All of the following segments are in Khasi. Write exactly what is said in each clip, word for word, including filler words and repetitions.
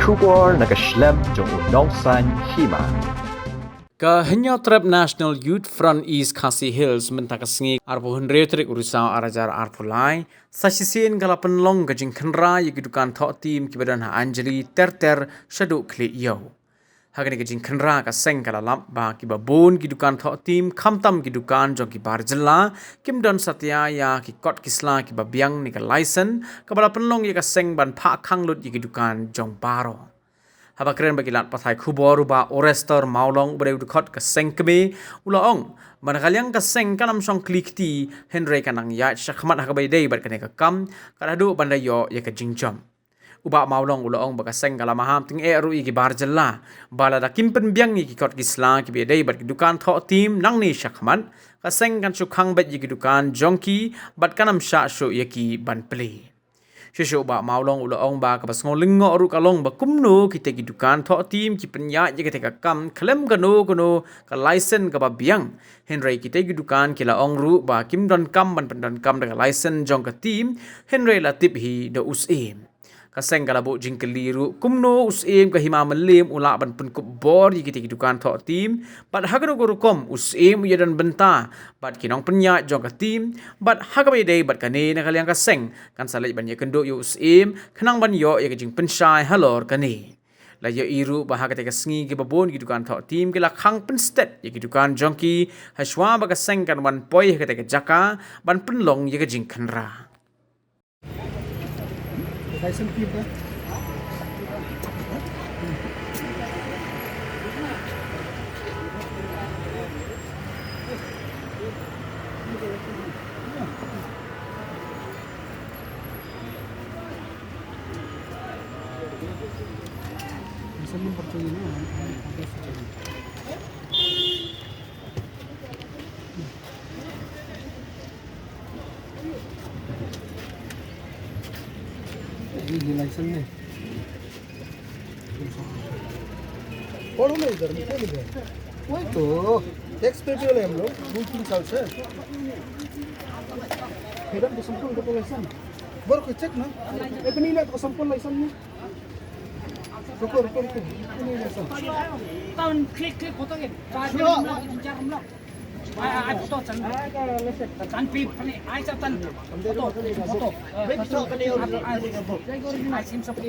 Khubor na ka shlem jong u nongsaiñ hima. Ka Hynñiewtrep National Youth Front East Khasi Hills mynta ka sngi arphew hynriew tarik u Risaw ar hajar arphew lai, sa shisien ka la pynlong ka jingkhynra ïa ki dukan thoh tim kiba don ha Anjali ter ter shaduh Khlieh Ïew. Ha kane ka jingkhynra ka seng ka la lap ba kiba bun ki dukan thoh tim khamtam ki dukan jong ki bar jylla kim don satia ïa ki kot ki sla kiba biang ne ka laisen kaba la pynlong ïa ka seng ban phah khang lut ïa ki dukan jong baroh. Haba kren bad ki lad pathai khubor u Bah Orestor Mawlong uba dei u dkhot ka seng kmie u la ong ba na ka liang ka seng kan ym shong kli kti hynrei kan nang ïaid shakhmat ha kaba ïadei bad kane ka kam kat haduh ban da ïoh ïa ka jingjop. U Bah Mawlong u la ong ba ka seng ka la maham tyngeh ruh ïa ki bar jylla ba lada kim pynbiang ïa ki kot ki sla kiba ïadei bad ki dukan thoh tim nangne shakhmat, ka seng kan shu khang beit ïa ki dukan jong ki bad kan ym shah shuh ïa ki ban plie. Shuh shuh u Bah Mawlong u la ong ba kaba sngew lyngngoh ruh ka long ba kumno kita ki dukan thoh tim ki pynïaid ïa kata ka kam khlem kano kano ka laisen kaba biang. Hynrei kita ki dukan ki la ong ruh ba kim donkam ban pyndonkam da ka laisen jong ka tim hynrei la tip hi da u Syiem. Ka seng ka la buh jingkylli ruh kumno u Syiem ka Hima Mylliem u lah ban pynkup bor ïa kita ki dukan thoh tim bad ha kano ka rukom u Syiem u ïadon bynta bad ki nongpynïaid jong ka tim bad ha kaba ïadei bad kane na ka liang ka seng kan sa leit ban ïakynduh ïa u Syiem khnang ban ïoh ïa ka jingpynshai halor kane. La ïohi ruh ba ha kata ka sngi kiba bun ki dukan thoh tim ki la khang pynstet ïa ki dukan jong ki hashwa ba ka seng kan wan poi ha kata ka jaka ban pynlong ïa ka jingkhynra. ये लाइसेंस नहीं। पढ़ो ना इधर, निकल इधर। वही तो, टैक्स पेयर है हम लोग, दो तीन साल से। मैडम को संपूर्ण को लाइसेंस। बर को चेक ना। इतनी ना तो संपूर्ण लाइसेंस नहीं। रुको, रुको, रुको। इतनी लाइसेंस। Tan klik klik foto kan. Sure. Ai, ai, photo chan. Tan pi pani, ai, sa tan. Photo. Ai, sim sa photo.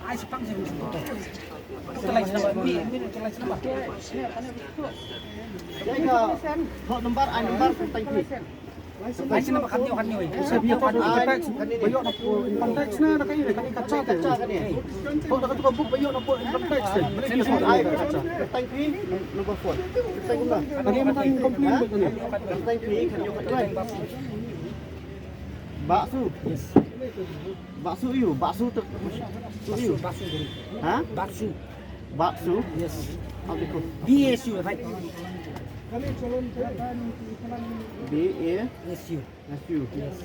Ai, sa pang sim. Photo lai sa ba. Mi, mi, photo lai sa ba. Phone number, ai number, thank you. Ai, sien ba khatñiew, khatñiew, eh. Sa bia to, ai, tax, ba ïoh na pu income tax na, na ka ïa, kane ka cha te. To, na ka tu ka book ba ïoh na pu income tax te. Ai, tang phi, number four. Tang na. Kane ma tang complain ba kane. Tang phi, khatñiew, khatñiew. Baksu. Yes. Baksu ïu, baksu tu. Baksu, baksu. Ha? Baksu. Baksu? Yes. Apa tu? B A S U, right? B A S U. Yes.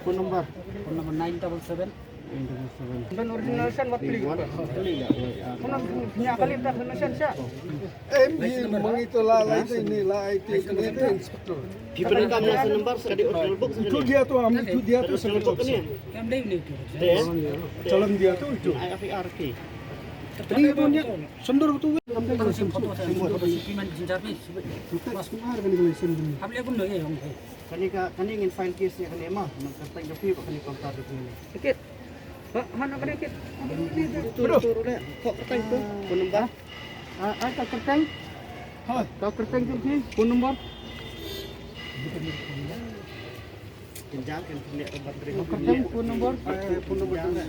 Phone number? Phone number nine double seven. Nine double seven. Ban original san wat pili. Phone number nya kali tak original san sa. Em, hi mangi to la lai te ni la ai te ni te inspector. Phi pyndonkam license number sa ka dei original book sa. Itu dia tu, am, itu dia tu. Original book ni. Kam dei ni tu. Challan dia tu itu. Ai F I R ki. Tadi tu dia sendor tu. Kam dei license. Mas kumar kan license. Hable kun no ye hong. Kane ka, kane ngin file case ïa kane ma, nang kyrteng ka phi bad kane counter ka phi. Dikit. Ba, mana kane dikit? Tu, tu, tu, tu. Kok kyrteng tu, phone number. Ah, ah, ka kyrteng. Ha. Ka kyrteng tu phi, phone number. Jynjar kan phi leh ka battery. Ka kyrteng, phone number. Eh, phone number.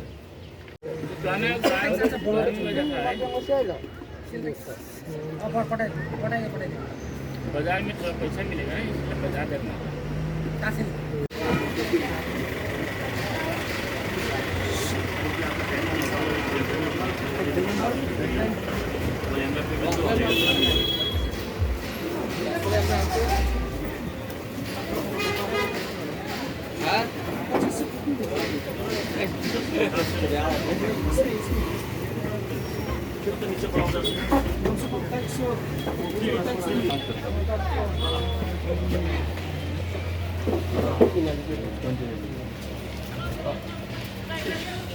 बाजार में थोड़ा पैसा मिलेगा ना, इसलिए बता देना।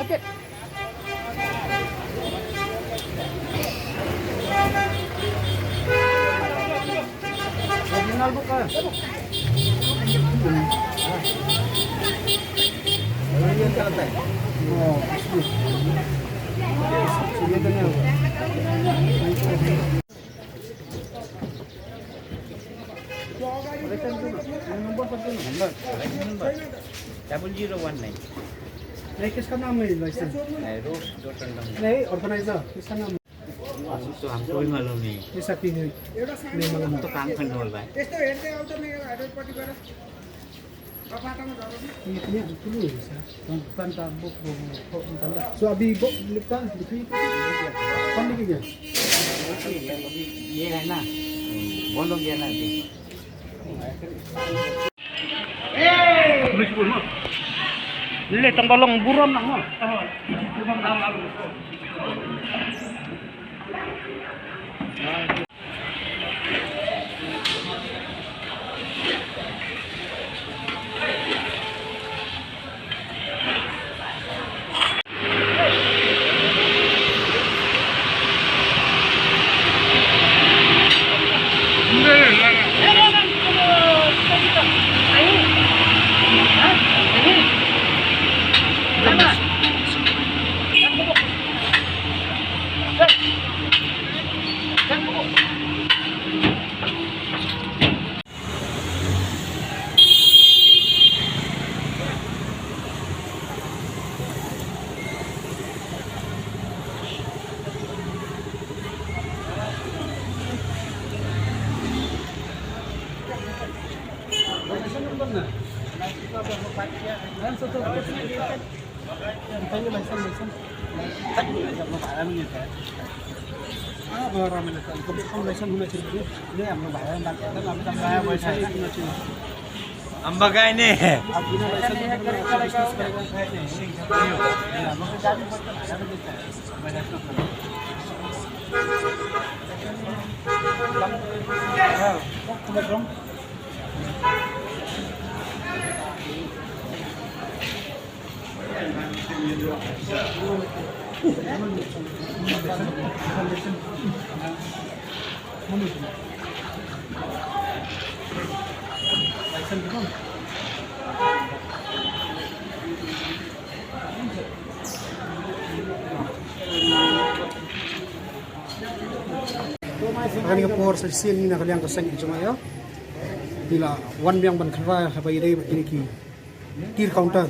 Okay. नंबर, नंबर। डबल ज़ीरो वन नाइन। नहीं, किसका नाम है लाइसेंस? नहीं, रोज दो टन नहीं, ऑर्गेनाइजर, किसका नाम है? तो हमको भी मालूम नहीं। ये सखी है। नहीं मालूम। हम तो काम करने वाला है। ये, ये, ये, ये, ये, ये, ये, ये, ये, So अभी वो लिखता है, लिखिए। कौन लिखेगा? ये है ना, बोलो ये ना अभी। Nile tang balong buram na mo. Ang bagay ni. Ha kane ka por sa shisien ngi na ka liang ka seng jong ngi ïa, ngi la wan biang ban kynrad haba ïadei bad kine ki tir counter.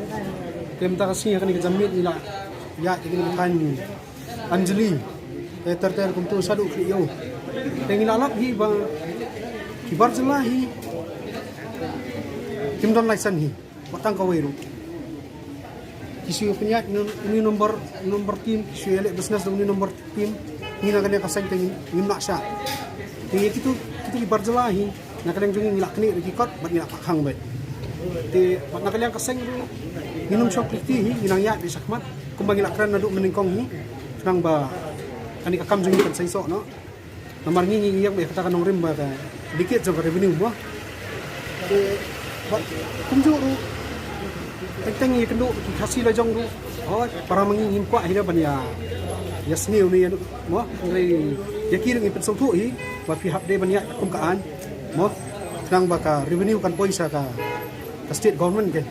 Te mynta ka sngi ha kane ka janmiet ngi la ïaid ïa kine ki thaiñ Anjali, eh, ter ter kumta shaduh khlieh ïew. Te ngi la lap hi ba ki bar jylla hi kim don license hi. Wat tang kawei ruh. Ki shu pynïaid uni number, number team, ki shu ïaleh business da uni number team. Ngi na kane ka seng te ngim lah shah. Te ïa kitu, kitu ki bar jylla hi, na ka liang jong ngi ngi la knieh da ki kot bad ngi la phah khang beit. Te bad na ka liang ka seng ruh ngin ym shong kyrti hi, ngi nang ïaid beit shakhmat kumba ngi la kren naduh mynnyngkong hi. Khnang ba kane ka kam jong ngi kan seisoh noh. Namar ngi ngi ïeng beit kata ka nongrim ba ka dikit jong ka revenue mo. Te bad kumjuh ruh teng teng ïa kynduh ki Khasi la jong ruh. Hooid, para ma ngi ngim kwah hi da ban ïa, ïa sniew ne ïa mo. Hynrei ïa ki ruh ngi pynsngewthuh hi ba phi hap dei ban ïaid kum ka aiñ mo. Khnang ba ka revenue kan poi sha ka, ka state government ke.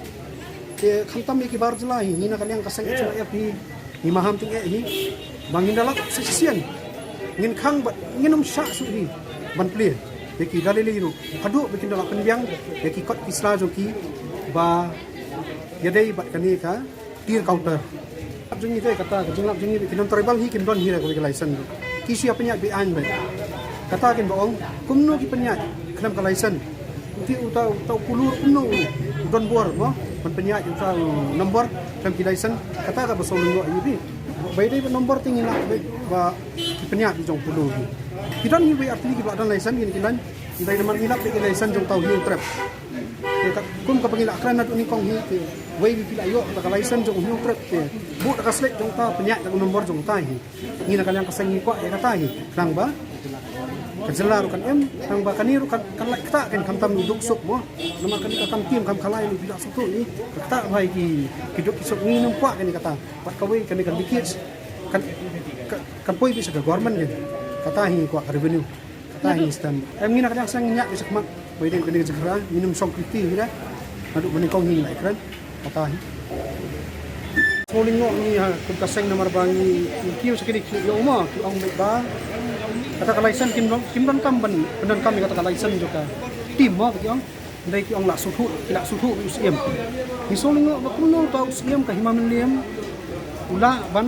Te khamtam ïa ki bar jylla hi, ngi na ka liang ka seng H Y F hi, ngi maham tyngeh hi ba ngin da lap sa shisien. Ngin khang bad ngin ym shah shuh hi ban plie ïa ki da lei lei ruh haduh ba kin da lah pynbiang ïa ki kot ki sla jong ki ba ïadei bad kane ka tir counter. Lap jong ngi te kata ka jinglap jong ngi ki non tribal hi kim don hi da kawei ka license ruh. Ki shu ïa pynïaid be-aiñ beit. Kata kin ba ong kumno ki pynïaid khlem ka license. Uti uta, uta u pulu kumno u don bor mo ban pynïaid uta u nombor khlem ki license. Kata kaba sngewlyngngoh ïa ngi. Ba ïadei bad nombor te ngi lah beit ba ki pynïaid jong pulu hi. Ki don hi wei ar tylli kiba lah don license, kine ki don. Hynrei namar ngi lap beit ki license jong uta u Hynñiewtrep. Te kat kum kaba ngi la kren naduh nyngkong hi, te wei ki la ïoh da ka license jong u Hynñiewtrep, te buh da ka slate jong uta, pynïaid da u nombor jong uta hi. Ngi na ka liang ka seng ngi kwah ïa kata hi, khnang ba ka jylla ruh kan im, khnang ba kane ruh kan, kan lait ktah, kan khamtam duk suk mo. Namar kane ka kam tim kam khalai, ngi la sngewthuh hi, ka ktah bha ïa ki, ki duk ki suk, ngi ngim kwah kane kata. Bad kawei kane kan dikit, kan, kan, kan poi beit sha ka government hi. Kata hi ngi kwah ka revenue. Kata hi stem. Em, ngi na ka liang seng ngi ïaid beit shakhmat. Ba ïadei bad kane ka jingkyrpad, ngin ym shong kyrti hi da. Naduh mynnyngkong hi ngi la ïakren. Kata hi. Sngewlyngngoh ngi ha kum ka seng namar ba ngi, ngi kiew sha kine ki ïoh mo, ki ong beit ba kata ka license kim don, kim donkam ban pyndonkam ïa kata ka license jong ka team mo, ki ong. Hynrei ki ong lah sngewthuh, ki lah sngewthuh beit u Syiem. Ngi sngewlyngngoh ba kumno uta u Syiem ka Hima Mylliem u lah ban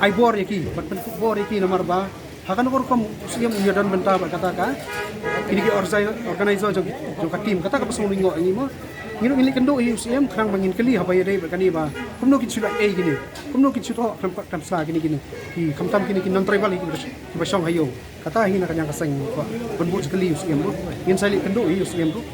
ai bor ïa ki, ban pynkup bor ïa ki namar ba ha kano ka rukom u Syiem un ïadon bynta bad kata ka, kine ki orjai-, organizer jong, jong ka team. Kata kaba sngewlyngngoh ïa ngi mo. Ngi ruh ngin leit kynduh ïa u Syiem khnang ba ngin kylli haba ïadei bad kane ba kumno kin shu lait ei kine, kumno kin shu thoh khlem kot khlem sla kine, kine ki, khamtam kine ki non tribal hi kiba, kiba shong ha ïew. Kata hi na ka liang ka seng ngi kwah ban bud kylli ïa u Syiem ruh. Ngin sa leit kynduh ïa u Syiem ruh.